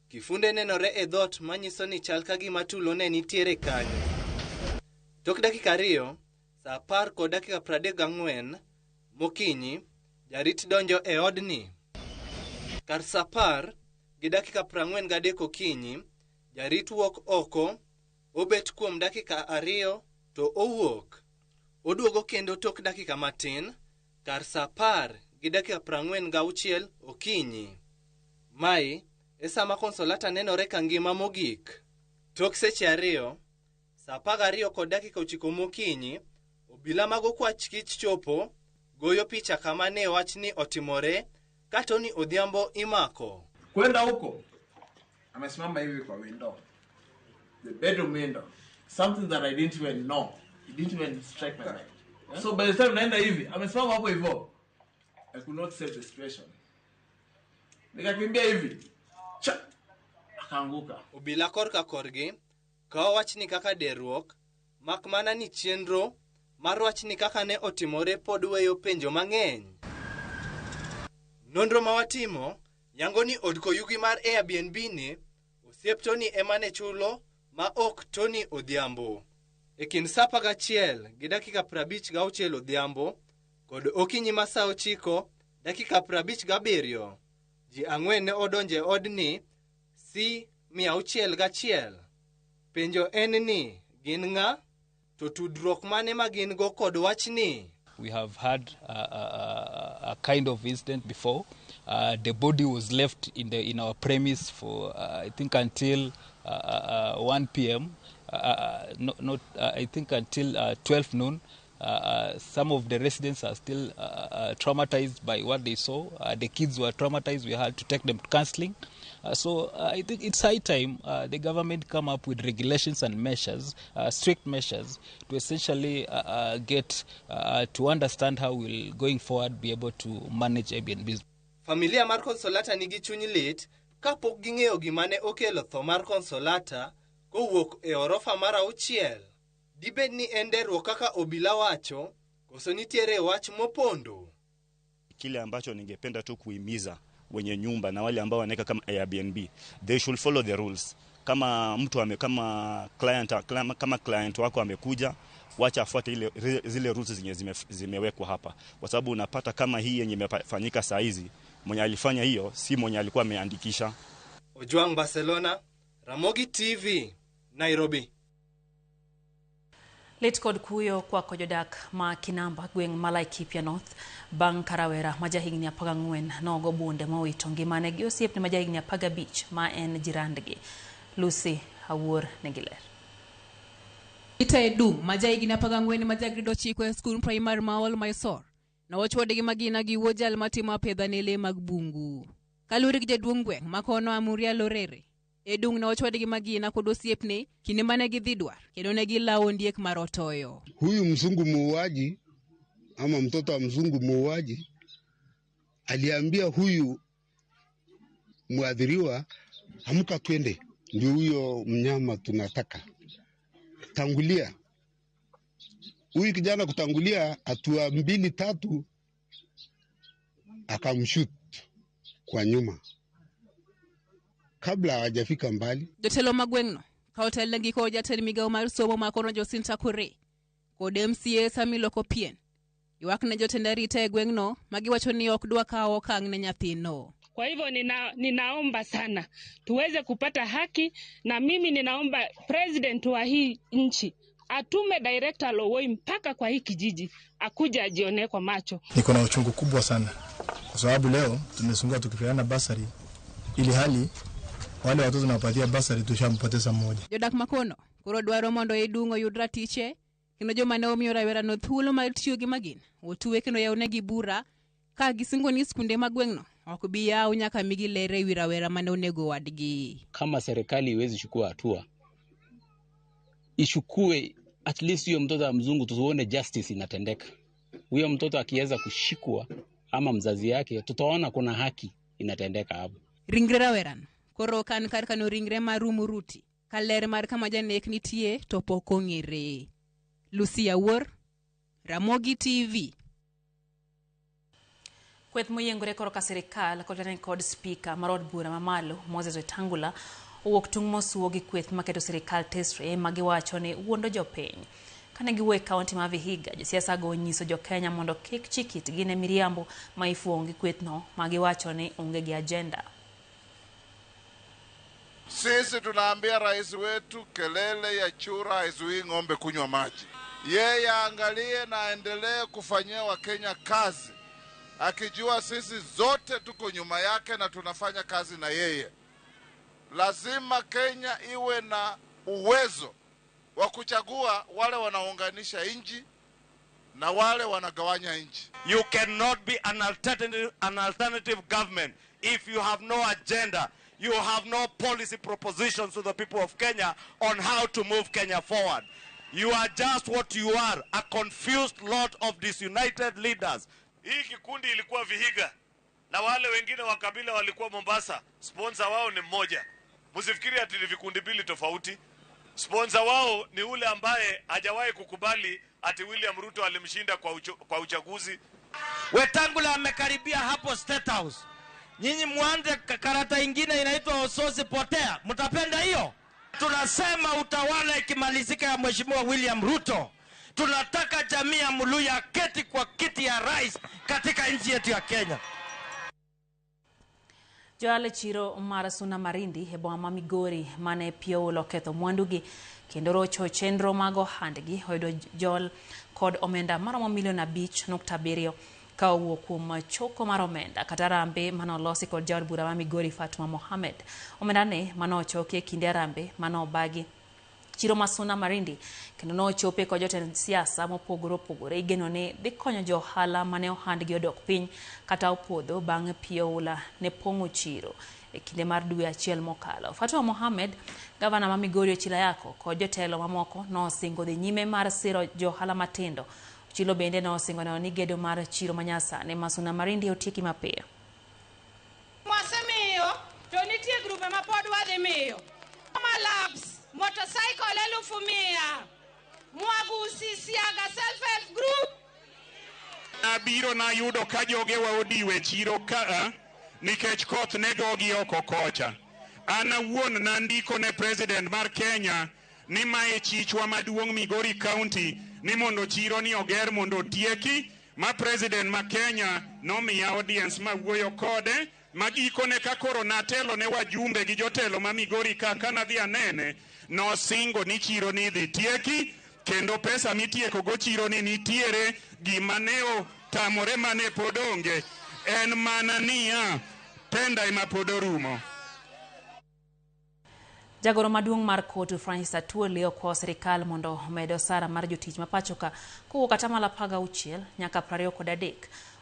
Speaker 9: kifunde nenore e dhoot manyiso ni chal ka gima tulo ne nitiere kanyo. Tok dakika 2, saa 10 kod dakika 34 mokinyi, jarit donjo e odni. Kar saa 10 gi dakika 43 okinyi, jarit wuok oko, obet kuom dakika 2 to owuok. Oduogo kendo tok dakika matin, kar saa 10 gi dakika 46 okinyi. Mae e sama Consolata nenore ka ngima mogik. Tok seche 2, saa 12 kod dakika 9 mokinyi, obila mag okwach kich chopo, goyo picha kama ne wachni otimore, ka Tony Odhiambo imako.
Speaker 16: Kwenda huko, amesimama hivi kwa window, the bedroom window, something that I didn't even know. It didn't even strike my mind. Yeah? So by the time naenda hivi, amesimama hapo hivyo. I could not save the situation. Nikakimbia hivi. Cha! Akaanguka.
Speaker 9: Obila korka korgi, kawo wachni kaka derruok, mak mana ni chenro mar wachni kaka ne otimore pod weyo penjo mang'eny. Nonro ma watimo, yango ni od koyugi mar Airbnb ni, osiep Tony ema ne chulo ma ok Tony Odhiambo. E kind saa 11 gi dakika 56 odhiambo kod okinyi ma saa 9 dakika 57, ji 4 ne odonjo e odni C 601. Penjo en ni gin ng'a to tudruok mane ma gin go kod wachni?
Speaker 18: We have had a kind of incident before. The body was left in our premise for I think until 1 p.m. I think until 12 noon. Some of the residents are still traumatized by what they saw. The kids were traumatized. We had to take them to counseling. So I think it's high time the government come up with regulations and measures, strict measures, to essentially get to understand how we'll, going forward, be able to manage Airbnbs.
Speaker 9: Familia mar Consolata nigi chuny lit kapok ging'eyo gima ne okelo tho mar Consolata kowuok e orofa mar 6. Dibed ni en derruok kaka obila wacho, koso nitiere wach mopondo?
Speaker 19: Kile ambacho ningependa tu kuhimiza wenye nyumba na wale ambao wanaweka kama Airbnb, they should follow the rules. Kama mtu kama client wako amekuja, wacha afuate zile rules zenye zimewekwa hapa. Kwa sababu unapata kama hii yenye imefanyika saa hizi, mwenye alifanya hiyo si mwenye alikuwa ameandikisha.
Speaker 9: Ojwang Barcelona, Ramogi TV, Nairobi.
Speaker 1: Lit kod kuyo kwako jodak ma Kinamba gweng' ma Laikipia North bang' ka rawera ma jahigni 14 nogo bunde mowito ngimane gi osiepne ma jahigni 15 ma en jirandgi. Lucy Awuor nigi ler.
Speaker 20: Ita Edung ma jahigni 14 ma ja grade 9 e skul primary ma Ol Maisor nochwade gi magina gi wuo jal matimo apedha ne lee mag bungu. Kaluwore gi jaduong' gweng' ma kono Amuria Lorere, Edung nochwade gi magina kod osiepne kinde mane gidhi dwar kendo ne gilawo ondiek mar otoyo.
Speaker 21: Huyu mzungu muuaji ama mtoto wa mzungu muuaji aliambia huyu mwadhiriwa, amka twende, ndio huyo mnyama tunataka, tangulia. Huyu kijana kutangulia hatua 2-3, Akamshoot kwa nyuma kabla hawajafika mbali.
Speaker 20: Jotelo mag gweng'no ka otelnegi kod jatend migawo mar somo ma kono Jacinta Kore kod MCA Sammy Lokopien ywak ne jotend arita e gweng'no ma giwacho ni ok dwa kawo okang' ne nyathino.
Speaker 4: Kwa hivyo ninaomba sana tuweze kupata haki, na mimi ninaomba president wa hii nchi atume director Lowoi mpaka kwa hii kijiji akuje ajionee kwa macho.
Speaker 5: Niko na uchungu kubwa sana kwa sababu leo tumezunguka tukipeana basari, ili hali wale watoto tunawapatia basari tushampoteza mmoja.
Speaker 20: Jodak makono koro dwaro mondo Idung' oyud ratiche kendo joma ne omiyo rawerano thuolo mar tiyo gi magina otwe kendo yawnegi bura ka gisingo ni skunde mag gweng'no ok bi yaw nyaka migi ler ewi rawera mane onego wadgi.
Speaker 6: Kama serikali iwezi chukua hatua, ichukue at least huyo mtoto wa mzungu, tuone justice inatendeka. Huyo mtoto akiweza kushikwa ama mzazi yake, tutaona kuna haki inatendeka hapo.
Speaker 20: Ringre rawerano koro kan kar kano ringre mar Rumuruti ka ler mar kama janek nitie to pok ong'ere. Lucia Wuor, Ramogi TV.
Speaker 1: Kweth moyiengore korka sirikal kotenore kod spika mar od bura mamalo Moses Wetangula owuok tung' mosuo gi kweth maketo sirikal tesre ma giwacho ni wuondo jopiny. Kane giwuok e kaunti ma Vihiga, josiasa go onyiso jokenya mondo kik chik itgi ne miriambo ma ifuong'o gi kwethno ma giwacho ni onge gi ajenda.
Speaker 22: Sisi tunaambia rais wetu, kelele ya chura haizuii ng'ombe kunywa maji. Yeye aangalie na aendelee kufanyia Wakenya kazi, akijua sisi zote tuko nyuma yake na tunafanya kazi na yeye. Lazima Kenya iwe na uwezo wa kuchagua wale wanaunganisha nchi na wale wanagawanya nchi.
Speaker 23: You cannot be an alternative government if you have no agenda. You have no policy propositions to the people of Kenya on how to move Kenya forward. You are just what you are, a confused lot of disunited leaders.
Speaker 24: Hii kikundi ilikuwa Vihiga na wale wengine wa kabila walikuwa Mombasa. Sponsor wao ni mmoja. Msifikiri ati ni vikundi mbili tofauti. Sponsor wao ni ule ambaye hajawahi kukubali ati William Ruto alimshinda kwa uchaguzi.
Speaker 25: Wetangula amekaribia hapo State House. Nyinyi muanze karata ingine inaitwa Osozi Potea. Mtapenda hiyo? Tunasema utawala ikimalizika ya Mheshimiwa William Ruto, tunataka jamii ya Mluya keti kwa kiti ya rais katika nchi yetu ya Kenya.
Speaker 1: Johala chiro mar Suna Marindi e boma ma Migori mane pi oula oketho mwandugi kendo rocho chenro mag ohandgi oyudo jol kod omenda maromo milion 5.7 ka owuok kuom choko mar omenda kata rambe manolosi kod jaod bura ma Migori Fatuma Mohamed. Omenda ne manochoki e kinde arambe manobagi chiro ma Suna Marindi kendo nochope kod jotend siasa mopogore opogore igeno ni dhi konyo jo ohala mane ohandgi odok piny kata opodho bang' pi oula ne pong'o chiro e kinde mar dwe achiel mokalo. Fatuma Mohamed, gavana ma Migori Ochilo Ayako kod jotelo mamoko nosingo dhi nyime mar siro jo ohala matindo. Ochilo bende nosingo neno ni gedo mar chiro manyasani ma Suna Marindi otieki mapiyo.
Speaker 2: Mwasemiyo to nitie grupe ma pod wadhi miyo. Malabs motorcycle 1,100. Mwagusi Siaga self-help group.
Speaker 28: Abiro nayudo ka jogewa odiwe chiro ka nikech koth ne gogi oko kocha. An awuon nandiko ne president mar Kenya ni mae chichwa maduong' Migori County ni mondo chiro ni oger mondo otieki, ma president ma Kenya nomiya audience ma wuoyo kode ma gikone ka koro natelo ne wajumbe gi jotelo ma Migori ka kanadhi anene nosingo ni chiro ni idhi tieki kendo pesa mitieko go chiro ni nitiere. Gima ne otamore mane pod onge en mana niya tenda ema pod orumo.
Speaker 1: Jagoro maduong' mar KOTU Francis Atwoli okwayo sirikal mondo omed osara mar jotich ma pacho ka kowuok atamalo 16 nyaka 23.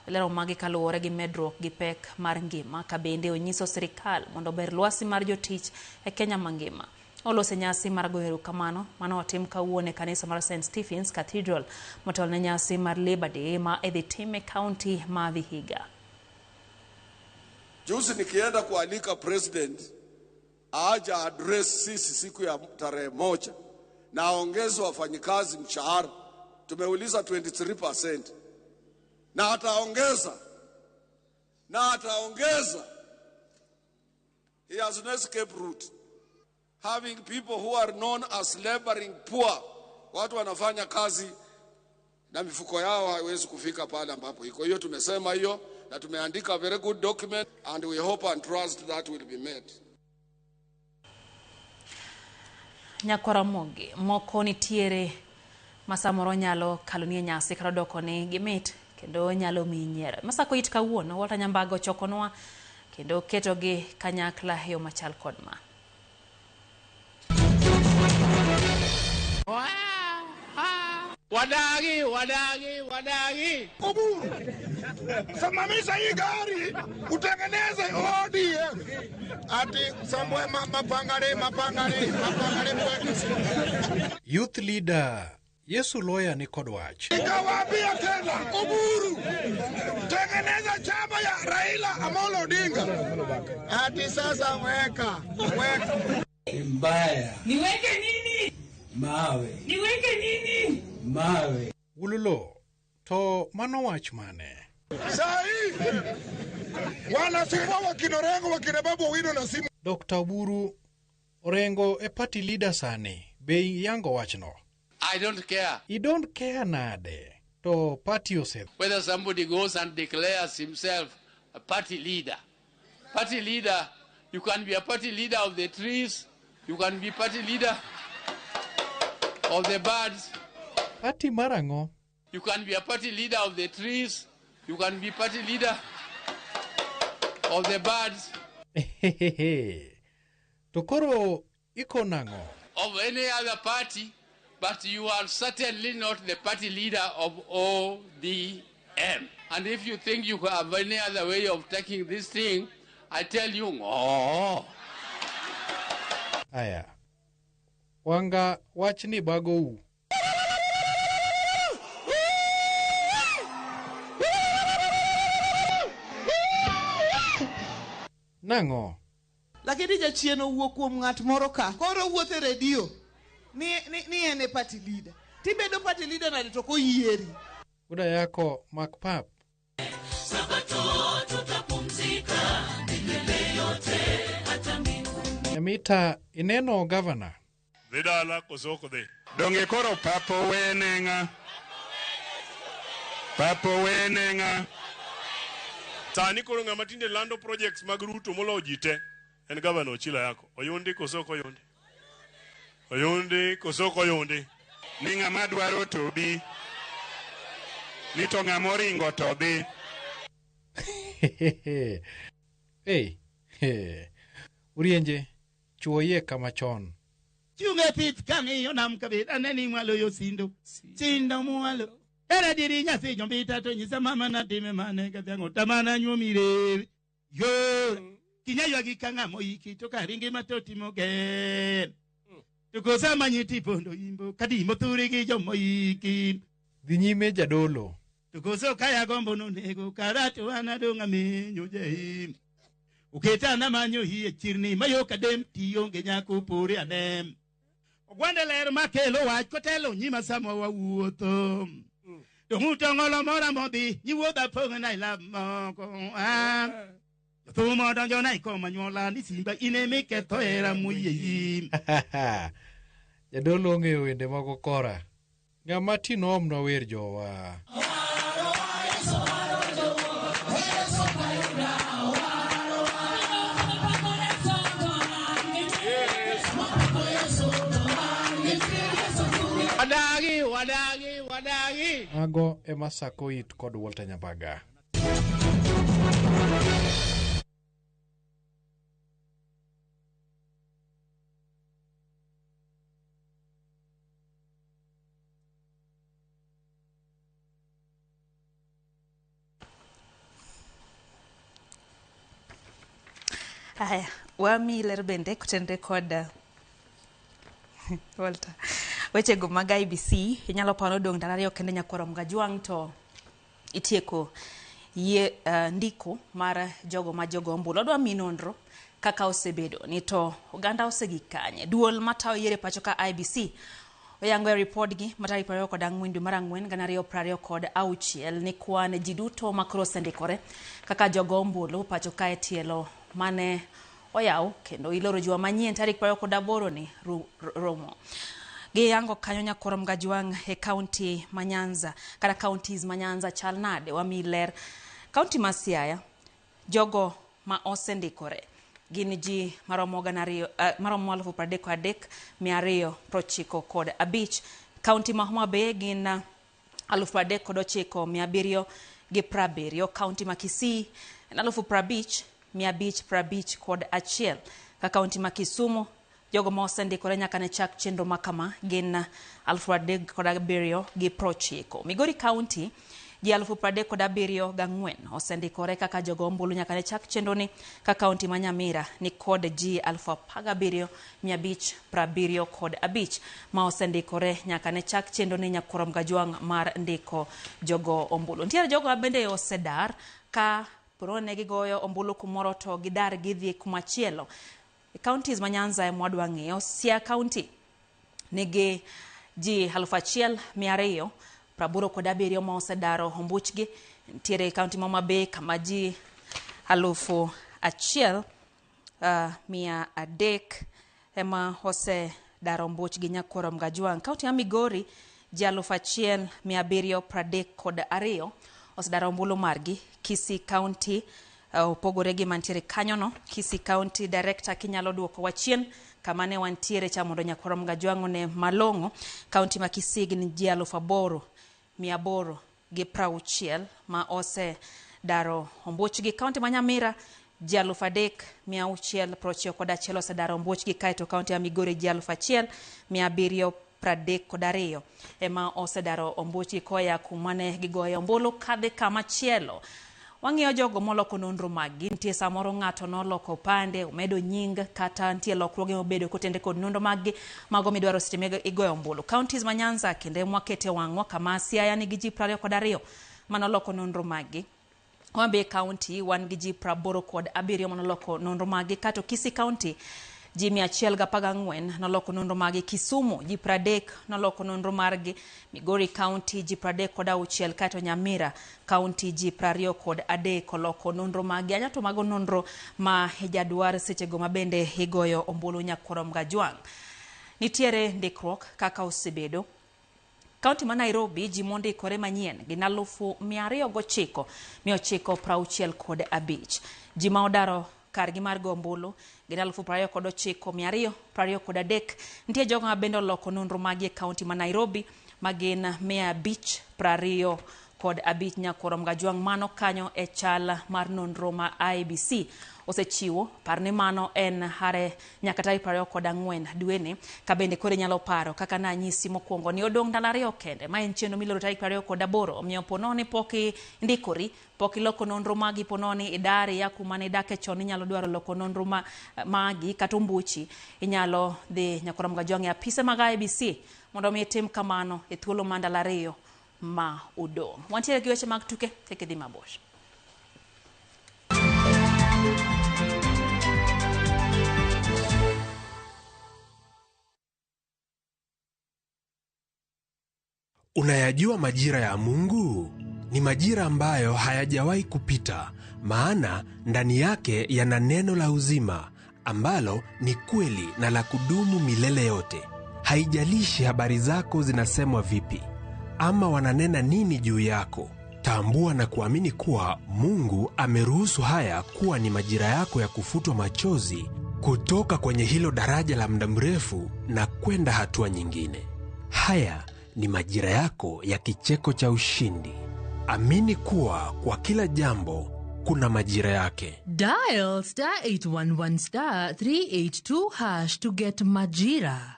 Speaker 1: Olero magi kaluwore gi medruok gi pek mar ngima ka bende onyiso sirikal mondo ober lwasi mar jotich e Kenya mangima. Olose nyasi mar goyo erokamano mano otim kawuono e kanisa mar St Stephen's Cathedral motelo ne nyasi mar Labour Day ma idhi tim e kaunti ma Vihiga.
Speaker 26: Juzi nikienda kualika president aje address sisi siku ya tarehe 1 na aongeze wafanyikazi mshahara, tumeuliza 23% na ataongeza. Na ataongeza. He has no escape route. Having people who are known as laboring poor, watu wanafanya kazi na mifuko yao haiwezi kufika pale ambapo iko. Hiyo tumesema hiyo na tumeandika very good document and we hope and trust that will be made.
Speaker 1: Nyakwaramogi moko nitiere ma samoro nyalo kaloni e nyasi kata doko ni gimit kendo nyalo miyi nyiero. Masako it kawuono Walter Nyambago ochokonwa kendo ketogi kanyakla e yo machal kod ma.
Speaker 3: Wadagi, wadagi, wadagi.
Speaker 28: Oburu, simamisha hii gari utengeneze ODM. Ati Samuel mapangale mapangale mapangale.
Speaker 7: Youth leader Yesu Loya ni kod wach.
Speaker 28: Nikawaambia tena Oburu, tengeneza chama ya Raila Amolo Odinga. Ati sasa weka, weka.
Speaker 8: Mbaya.
Speaker 4: Niweke nini?
Speaker 8: Mawe.
Speaker 4: Niweke nini?
Speaker 8: Mawe.
Speaker 7: Wululo, to mano wach mane?
Speaker 28: Sahi wanasumbua wakina Orengo, wakina Babu Owino na simu.
Speaker 7: Dr. Oburu, Orengo e party leader sani, be iyango wachno?
Speaker 3: I don't care.
Speaker 7: I don't care nade, to party ose.
Speaker 3: Whether somebody goes and declares himself a party leader. Party leader, you can be a party leader of the trees, you can be party leader of the birds.
Speaker 7: Party marango?
Speaker 3: You can be a party leader of the trees, you can be party leader of the birds.
Speaker 7: To koro iko nango?
Speaker 3: Of any other party, but you are certainly not the party leader of ODM. And if you think you have any other way of taking this thing, I tell you, oh.
Speaker 7: Aya. Wanga wachni bagou. Nang'o?
Speaker 10: Lakini jachien owuok kuom ng'at moro ka. Koro wuotho e redio ni en e party leader. Tibedo party leader nade to koyieri.
Speaker 7: Buda yako mak pap.
Speaker 11: Sabato tutapumzika milele yote hata mbinguni.
Speaker 7: Emita ineno governor.
Speaker 24: Dhi dala koso ok dhi?
Speaker 28: Donge koro papo weneng'a. Papo weneng'a.
Speaker 24: Sani koro ng'ama tinde lando projects mag Ruto moloyo ji te en gavana Ochilo Ayako. Oyundi koso ok oyundi? Oyundi koso ok oyundi?
Speaker 28: Ni ng'ama dwaro to bi. Ni to ng'ama oringo to dhi.
Speaker 7: Hey, hey. Urienje, chuo yie kama chon.
Speaker 12: Chunge pith kang'iyo nam kabet aneni mwalo yo sindo. Sindo mwalo. Era diri nyathi nyombita to nyisa mama na time mane kadhango tamana nyuomire. Yo kinya ywagi ka ng'ama oiki to karingi matotimo gen. To kosa manyi pondo imbo kadimo thuri gi jomoiki.
Speaker 7: Dhi nyime jadolo.
Speaker 12: To koso kaya gombo nonego karato an adong' amenyo jaim. Uketa na manyo hie chirni mayo kadem tionge nyako pore anem. Ogwande ler makelo wach kotelo nyima sama wawuotho. To ng'uto ng'olo mora modhi nyiwuodha pong' na ilab moko. Jothum odonjo na ikoma nyuola ni simba in emiketho hera moyieyim.
Speaker 7: Jadolo ong'eyo wende moko kora. Ng'ama tino omnwa wer jowa.
Speaker 3: Wadagi, wadagi, wadagi.
Speaker 7: Mago ema sako it kod Walter Nyambaga.
Speaker 1: Haya, wami ler bende kotenre kod Walter. Wechego mag IBC inyalo paro dong' ndalo ariyo kende nyakwaro Mgajwang' to itieko yie ndiko mar jogo ma jogo ombulu. Adwa mi nonro kaka osebedo ni to oganda osegik kanye. Duol matayo yiero e pacho ka IBC Oyango e ripodgi ma tarik 24 dwe mar ang'wen 2026 ni kwan ji duto makoro osendikore kaka jogo ombulu pacho kae tielo mane oyaw kendo iloro juma manyien tarik 28 ni romo. Giyango kanyo nyakwar Mgajwang' e kaunti ma Nyanza kata counties ma Nyanza chal nade wami ler. Kaunti ma Siaya jogo ma osendikore gin ji maromo 33,295. Kaunti ma Homa Bay gin 39,770. Kaunti ma Kisii en 50,551. Ka kaunti ma Kisumu jogo ma osendikore nyaka ne chak chenro ma kama gin 37,090. Migori County ji 37,4 osendikore kaka jogo ombulu nyaka ne chak chenro ni, ka kaunti ma Nyamira ni kod ji 17,575 ma osendikore nyaka ne chak chenro ni nyakwar Mgajwang' mar ndiko jogo ombulu. Nitiere jogo ma bende osedar ka ne gigoyo ombulu kumoro to gidar gidhi kumachielo. Counties ma Nyanza ema wadwa ng'iyo. Siaya County nigi ji 1,287 ma osedaro ombuchgi. Nitiere kaunti ma Homa Bay kama ji 1,300 ema osedaro ombuchgi nyakwar Mgajwang'. Kaunti ma Migori ji 1,732 osedaro ombulu margi. Kisii County opogore gi mantiere kanyono. Kisii County Director kinyalo duoko wachien kama ne wantiere cha mondo nyakwar Mgajwang' one malong'o. Kaunti ma Kisii gin ji 8,860 ma osedaro ombuchgi. Kaunti ma Nyamira ji 3,691 osedaro ombuchgi, kaeto kaunti ya Migori ji 1,732 ema osedaro ombuchgi koya kuma ne gigoye ombulu kadhi kama chielo. Wang'iyo jogo moloko nonro maggi. Nitie samoro ng'ato noloko opande, omedo nying, kata nitie lokruoge mobedo kotende kod nonro maggi mago midwaro seche ma igoyo ombulu. Counties ma Nyanza kendo mwakete wang'wa kama Siaya nigi ji 22 manoloko nonro maggi. Homa Bay County wan gi ji 87 manoloko nonro maggi, kato Kisii County ji 114 noloko nonro maggi. Kisumu ji 30 noloko nonro margi. Migori County ji 36, kaeto Nyamira County ji 23 oloko nonro maggi. Anya to mago nonro ma ijadwar sechego ma bende igoyo ombulu nyakwar Mgajwang'. Nitiere ndikruok kaka osebedo. Kaunti ma Nairobi ji mondikore manyien gin 209,965. Ji ma odaro kargi mar go ombulu gin 29,223. Nitie jogo ma bende oloko nonro maggi e kaunti ma Nairobi ma gin 525 nyakwar Mgajwang'. Mano kanyo e chal mar nonro ma IEBC osechiwo. Par ni mano en hare nyaka tarik 24 dweni, ka bende koro inyalo paro kaka nanyisi mokwongo ni odong' ndalo ariyo kende ma en chenro miloro tarik 28. Omiyo po nono pok indikori, pok iloko nonro magi, po nono idar iya kuma ne idake chon, inyalo dwaro loko nonro magi kata ombuchi, inyalo dhi nyakwar Mgajwang' e apise mag IEBC mondo mi itim kamano e thuolo mar ndalo ariyo ma odong'. Wantiere gi weche mag tuke, kik idhi mabor.
Speaker 13: Unayajua majira ya Mungu? Ni majira ambayo hayajawahi kupita, maana ndani yake yana neno la uzima ambalo ni kweli na la kudumu milele yote. Haijalishi habari zako zinasemwa vipi ama wananena nini juu yako, tambua na kuamini kuwa Mungu ameruhusu haya kuwa ni majira yako ya kufutwa machozi kutoka kwenye hilo daraja la muda mrefu na kwenda hatua nyingine. Haya ni majira yako ya kicheko cha ushindi. Amini kuwa kwa kila jambo kuna majira yake.
Speaker 14: Dial star 811 star 382 hash to get Majira.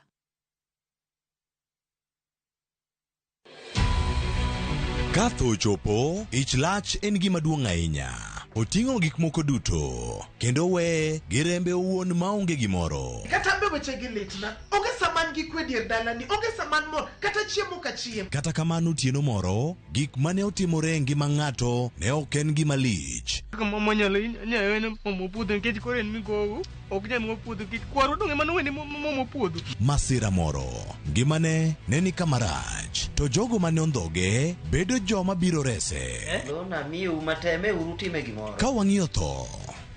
Speaker 15: Ka tho ochopo, ich lach en gima duong' ahinya.
Speaker 9: Oting'o gik moko duto kendo weye gi rembe owuon maonge gimoro.
Speaker 10: Kata an be wechegi litna. Onge sama an gi kwe dier dalani, onge sama an mor, kata chiemo ka chiemo.
Speaker 9: Kata kamano otieno moro, gik mane otimore e ngima ng'ato ne ok en gima lich.
Speaker 15: Kaka mama nyalo nyalo momo puodho nikech koro en migogo ok nyal momo puodho nikech kwarwa donge mano wene momo puodho.
Speaker 9: Masira moro, ngimane ne ni kama rach, to jogo mane ondhoge bedo joma biro rese.
Speaker 16: Lona miyou mateme uru time gimoro.
Speaker 9: Ka wang'iyo tho,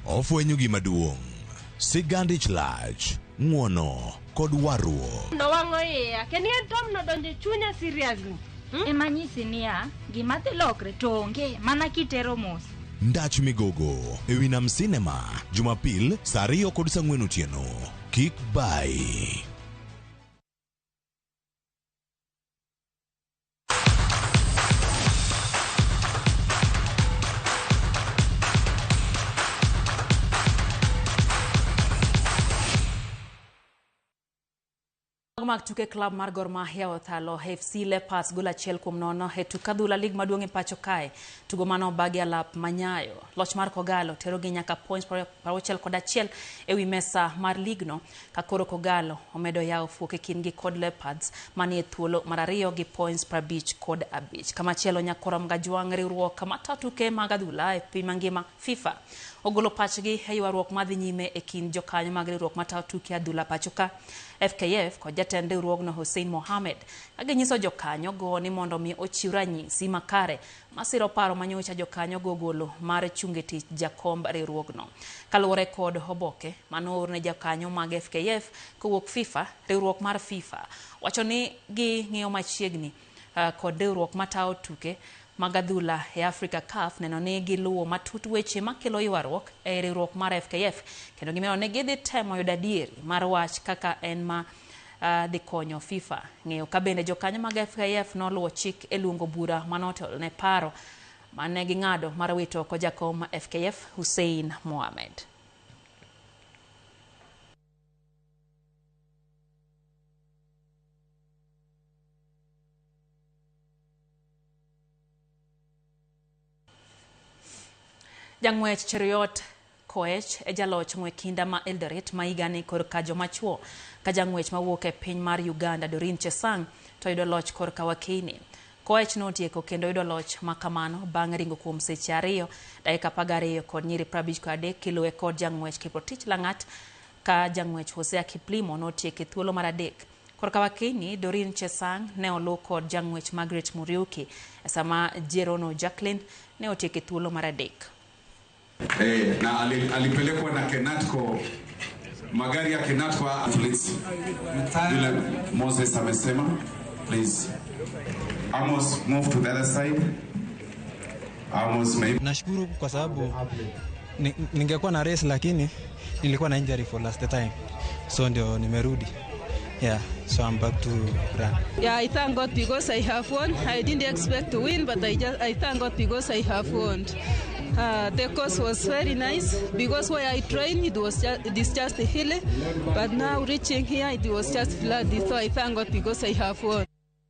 Speaker 9: ofwenyo gima duong'. Sigand ich lach, ng'uono kod warruok.
Speaker 17: Nowang'o iya kendo ing'e Tom nodonjo e chunya seriously.
Speaker 18: Ema nyisi niya, gima dhi lokre to onge mana kitero mos.
Speaker 9: Ndach Migogo e wi Nam Cinema, Jumapil saa 2 kod saa 4 otieno. Kik bai.
Speaker 1: Mag tuke klab mar Gor Mahia othalo FC Leopards gol 1-0 e tuk adhula lig maduong' e pacho kae. Tugo mano obagi alap manyayo. Loch mar Kogalo terogi nyaka points 61 ewi mesa mar ligno ka koro Kogalo omedo yawo fuok e kindgi kod Leopards manie thuolo mar 2 gi points 55. Kamachielo Nyakoro Mgajwang' riwruok matayo tuke mag adhula e piny mangima FIFA ogolo pachgi e ywaruok madhi nyime e kind jokanyo mag riwruok matayo tuke adhula pacho ka FKF kod jatend riwruogno Hussein Mohamed ka ginyiso jokanyo go ni mondo mi ochiw ranyisi makare masiro paro manyocha jokanyo go ogolo mar chungo e tich jakomb riwruogno. Kaluwore kod oboke manoor ne jokanyo mag FKF kowuok FIFA, riwruok mar FIFA wacho ni ging'iyo machiegni kod riwruok matayo tuke mag adhula e Africa CAF neno ni giluwo matut weche makelo ywaruok e riwruok mar FKF kendo gimedo ni gidhi temo yudo adieri mar wach kaka en ma dhi konyo FIFA ng'eyo ka bende jokanyo mag FKF noluwo chik e luongo bura manotelo ne paro mane ging'ado mar wito oko jakom FKF Hussein Mohamed. Jang'wech Cheruiyot Koech e jaloch ng'we kinda ma Eldoret ma higani korka joma chuo ka jang'wech mawuok e piny mar Uganda Doreen Chesang to yudo loch korka wakeyne. Koech notieko kendo yudo loch ma kamano bang' ringo kuom seche 2 dakika 12 kod nyiri 53 kiluwe kod jang'wech Kiprotich Lang'at ka jang'wech Hosea Kiplimo notieko e thuolo mar 3. Korka wakeyni Doreen Chesang ne oluw kod jang'wech Margaret Muriuki e sama Jerono Jacqueline ne otieko e thuolo mar 3.
Speaker 19: Na alipelekwa na Kenatco, magari ya Kenatco athletes, vile Moses amesema. Please Amos, move to the other side. Amos, maybe.
Speaker 21: Nashukuru kwa sababu ningekuwa na race lakini nilikuwa na injury for last time, so ndio nimerudi. Yeah, so I'm back to run.
Speaker 27: Yeah, I thank God because I have won. I didn't expect to win, but I thank God because I have won. The course was very nice because where I trained it is just a hill, but now reaching here it was just flat. So I thank God because I have won.